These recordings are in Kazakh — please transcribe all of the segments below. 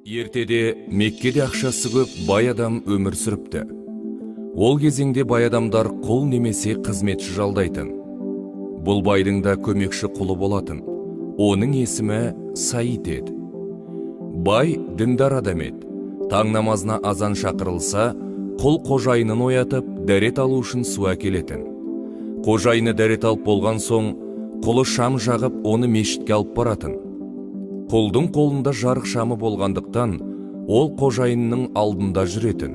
Ертеде Меккеде ақшасы көп бай адам өмір сүріпті. Ол кезеңде бай адамдар құл немесе қызметші жалдайтын. Бұл байдың да көмекші құлы болатын. Оның есімі Саид еді. Бай діндар адам еді. Таң намазына азан шақырылса, құл қожайынын оятып, дәрет алу үшін су әкелетін. Қожайыны дәрет алып болған соң, құлы шам жағып, оны мешітке алып баратын. Құлдың қолында жарық шамы болғандықтан, ол қожайынның алдында жүретін.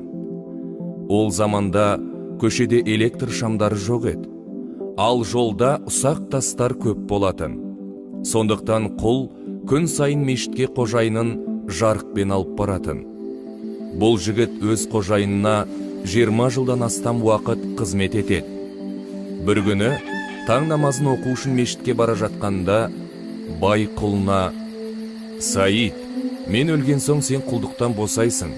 Ол заманда көшеде электр шамдары жоқ еді. Ал жолда ұсақ тастар көп болатын. Сондықтан құл күн сайын мешітке қожайынын жарықпен алып баратын. Бұл жігіт өз қожайынына 20 жылдан астам уақыт қызмет етеді. Бір күні таң намазын оқу үшін мешітке бара жатқанда, бай құлына: «Саид, мен өлген соң сен құлдықтан босайсың.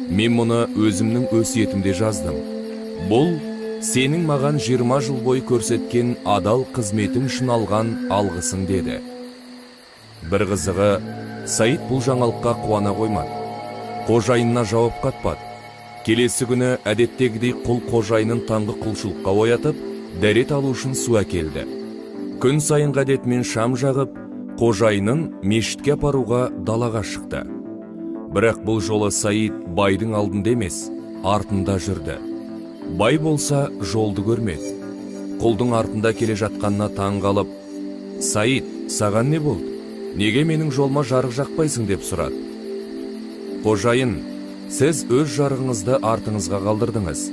Мен мұны өзімнің өсиетімде жаздым. Бұл сенің маған 20 жыл бойы көрсеткен адал қызметің үшін алған алғысың», – деді. Бір қызығы, Саид бұл жаңалыққа қуана қоймады. Қожайынына жауап қатпады. Келесі күні әдеттегідей құл қожайынын таңғы құлшылыққа оятып, дәрет алу үшін су әкелді. Күн сайынғы әдетімен шам жағып, қожайынын мешітке апаруға далаға шықты. Бірақ бұл жолы Саид байдың алдында емес, артында жүрді. Бай болса, жолды көрмеді. Құлдың артында келе жатқанына таң қалып: «Саид, саған не болды? Неге менің жолыма жарық жақпайсың?» – деп сұрады. «Қожайын, сіз өз жарығыңызды артыңызға қалдырдыңыз.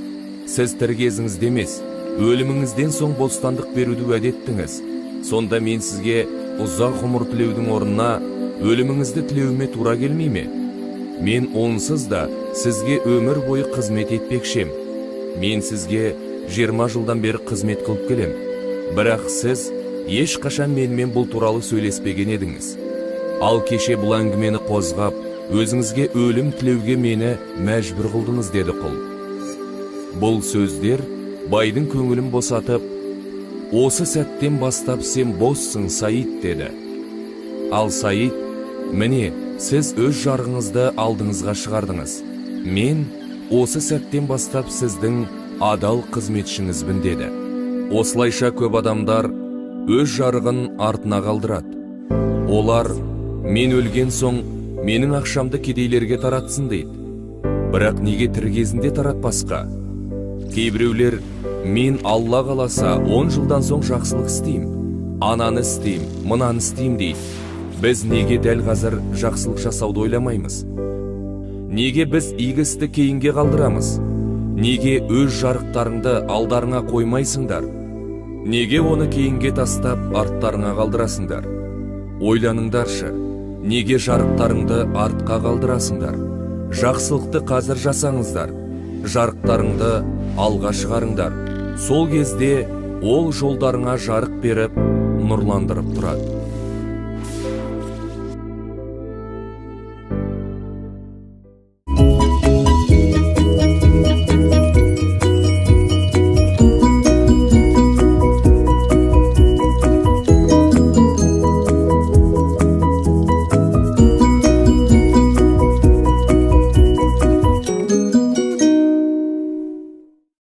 Сіз тірі кезіңізде емес, өліміңізден соң бостандық беруді уәде еттіңіз. Сонда мен сізге ұзақ ғұмыр тілеудің орнына өліміңізді тілеуіме тура келмей ме? Мен онсыз да сізге өмір бойы қызмет етпекші ем. Мен сізге 20 жылдан бері қызмет қылып келем. Бірақ сіз ешқашан менімен бұл туралы сөйлеспеген едіңіз. Ал кеше бұл әңгімені қозғап, өзіңізге өлім тілеуге мені мәжбүр қылдыңыз», – деді құл. Бұл сөздер байдың көңілін босатып: «Осы сәттен бастап сен боссың, Саид», – деді. Ал Саид: «Міне, сіз өз жарығыңызды алдыңызға шығардыңыз. Мен осы сәттен бастап сіздің адал қызметшіңізбін», – деді. Осылайша көп адамдар өз жарығын артына қалдырады. Олар: «Мен өлген соң менің ақшамды кедейлерге таратсын», – дейді. Бірақ неге тірі кезінде таратпасқа? Кейбіреулер: «Мен Алла қаласа 10 жылдан соң жақсылық істеймін, ананы істеймін, мынаны істеймін», – дейді. Біз неге дәл қазір жақсылық жасауды ойламаймыз? Неге біз игі істі кейінге қалдырамыз? Неге өз жарықтарыңды алдарыңа қоймайсыңдар? Неге оны кейінге тастап, арттарыңа қалдырасыңдар? Ойланыңдаршы, неге жарықтарыңды артқа қалдырасыңдар? Жақсылықты қазір жасаңыздар, жарықтарыңды алға шығарыңдар. Сол кезде ол жолдарыңа жарық беріп, нұрландырып тұрады.